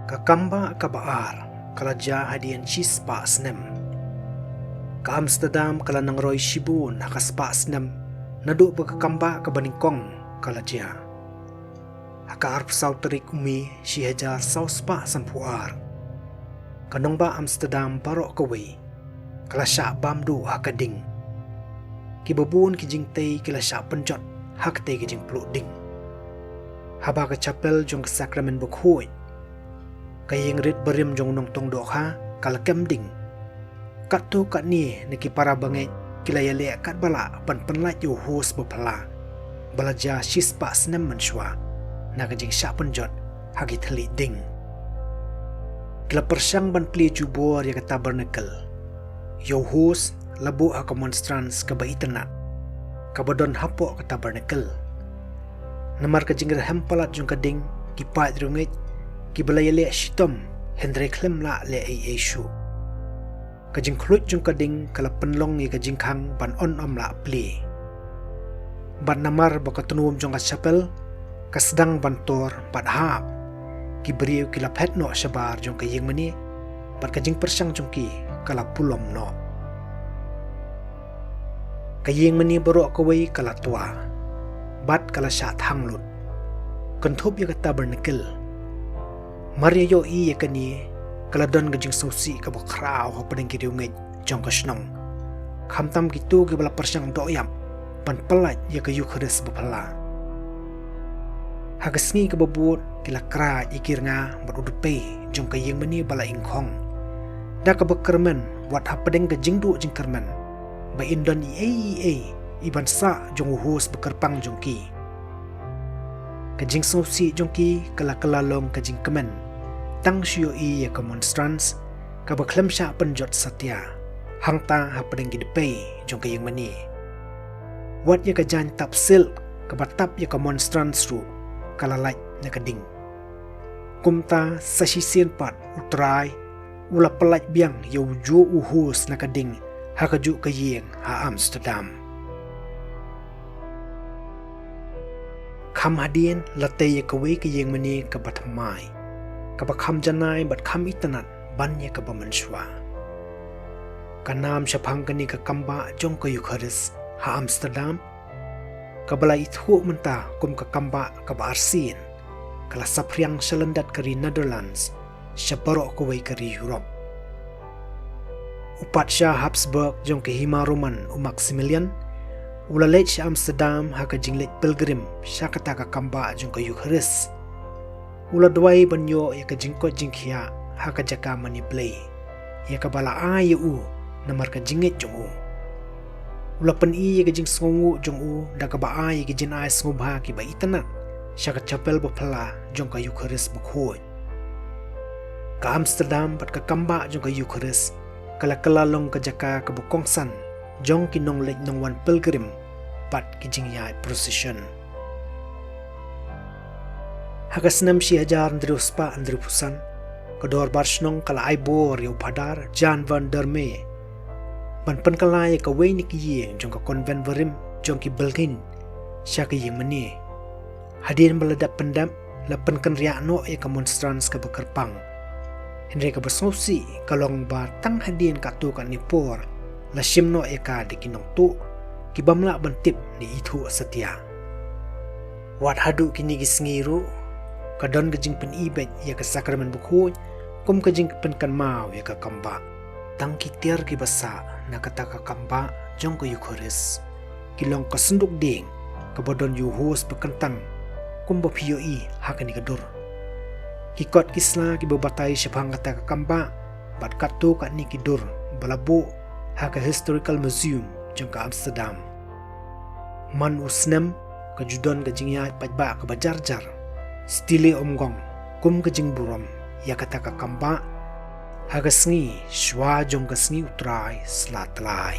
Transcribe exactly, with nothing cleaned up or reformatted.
Ka kambah kaba ar ka la jia hadien shispah snem. Ka Amsterdam ka la nang roi shibun ha ka spah snem naduh ba ka kambah kaba nyngkong ka la jia. Ha ka arphew saw tarik u Mei shi hajar saw spah sanphew ar, ka nongbah Amsterdam baroh kawei ka la shah bam duh ha ka ding. Kiba bun ki jingtei ki la shah pynjot ha katei ka jingpluh ding. Haba ka chapel jong ka Sakramen Bakhuid, ka ïing rit barim jong u nongtong dohkha, ka la kem ding. Katto katne na ki para bangeit ki la ïaleh katba lah ban pynlait ïa u host ba phylla ba la jia shispah snem mynshuwa na ka jingshah pynjot ha ki thylliej ding. Ki la pyrshang ban plie jubor ïa ka tabernacle, ïa u host la buh ha ka monstrance kaba itynnad kaba don hapoh ka tabernacle. Namar ka jingrhem palat jong ka ding, ki paid riewngeit kiba la ïaleh shitom hynrei khlem lah leh ei ei shuh. Ka jingkhluit jong ka ding ka la pynlong ïa ka jingkhang ban ym lah plie. Bad namar ba ka tnum jong ka chapel ka sdang ban tor bad hap, ki briew ki la phet noh shabar jong ka ïingmane bad ka jingpyrshang jong ki ka la pulom noh. Ka ïingmane baroh kawei ka la twa bad ka la shah thang lut, kynthup ïa ka tabernacle. Mar ïa ïohi ïa kane, ka la don ka jingsngewsih kaba khraw hapdeng ki riewngeit jong ka shnong, khamtam kito kiba la pyrshang dohïap ban pynlait ïa ka Eukharist ba phylla. Ha ka sngi kaba bud ki la kra ïa ki rnga bad u dpei jong ka ïingmane ba la ingkhong, da kaba kyrmen wat hapdeng ka jingduh jingkyrmen ba in don ei ei i ban sah jong u host ba kyrpang jong ki. Ka jingsngewsih jong ki ka la kylla long ka jingkmen tang shu ïohi ïa ka monstrance kaba khlem shah pynjot satia hangta hapdeng ki dpei jong ka ïingmane. Wat ïa ka jaiñ tap silk kaba tap ïa ka monstrance ruh ka la lait na ka ding. Kumta sa shisien pat U Trai u la pynlait biang ïa u juh u host na ka ding ha kajuh ka ïing ha Amsterdam. Kham hadien la tei ïa kawei ka ïingmane kaba thymmai, kaba kham janai bad kham itynnad ban ïa kaba mynshuwa. Ka nam shaphang kane ka kambah jong ka Eukharist ha Amsterdam, kaba la ithuh mynta kum ka kambah kaba arsien, ka la saphriang sha lyndet ka ri Netherlands sha baroh kawei ka ri Europe. U Patsha Habsburg jong ka Hima Roman u Maximilian u la leit sha Amsterdam ha ka jingleit pilgrim sha kata ka kambah jong ka Eukharist. U la duwai ban ïoh ïa ka jingkoit jingkhiah ha ka jaka mane Blei, ïa kaba la ai ïa u namar ka jingngeit jong u. U la pyni ïa ka jingsngewnguh jong u da kaba ai ïa ka jingai sngewbha kiba itynnad sha ka chapel ba phylla jong ka Eukharist bakhuid. Ka Amsterdam bad ka kambah jong ka Eukharist ka la kylla long ka jaka kaba kongsan jong ki nongleit nongwan pilgrim bad ki jingïaid procession. Ha ka snem shi hajar hynriew spah hynriew phew san, ka dorbar shnong ka la ai bor ïa u Phadar Jan van der Mee ban pynkylla ïa kawei na ki ïing jong ka konvent barim jong ki Belgian sha ka ïingmane. Hadien ba la dep pyndep, la pynkynriah noh ïa ka monstrance kaba kyrpang. Hynrei kaba sngewsih ka long ba tang hadien katto katne por la shim noh ïa ka da ki nongtuh ki bym lah ban tip ne ithuh satia. Wat haduh kine ki sngi ruh ka don ka jingpyni beit ïa ka sakramen bakhuid kum ka jingpynkynmaw ïa ka kambah. Tang ki tiar kiba sah na kata ka kambah jong ka Eukharist ki long ka synduk dieng kaba don ïa u host ba kyntang kumba phi ïohi ha kane ka dur. Ki kot ki sla kiba batai shaphang kata ka kambah bad katto katne ki dur ba la buh ha ka Historical Museum jong ka Amsterdam. Man u snem ka ju don ka jingïaid paidbah kaba jar jar, Stille Omgang kum ka jingburom ïa kata ka kambah ha ka sngi shuwa jong ka sngi U Trai Sla Tlai.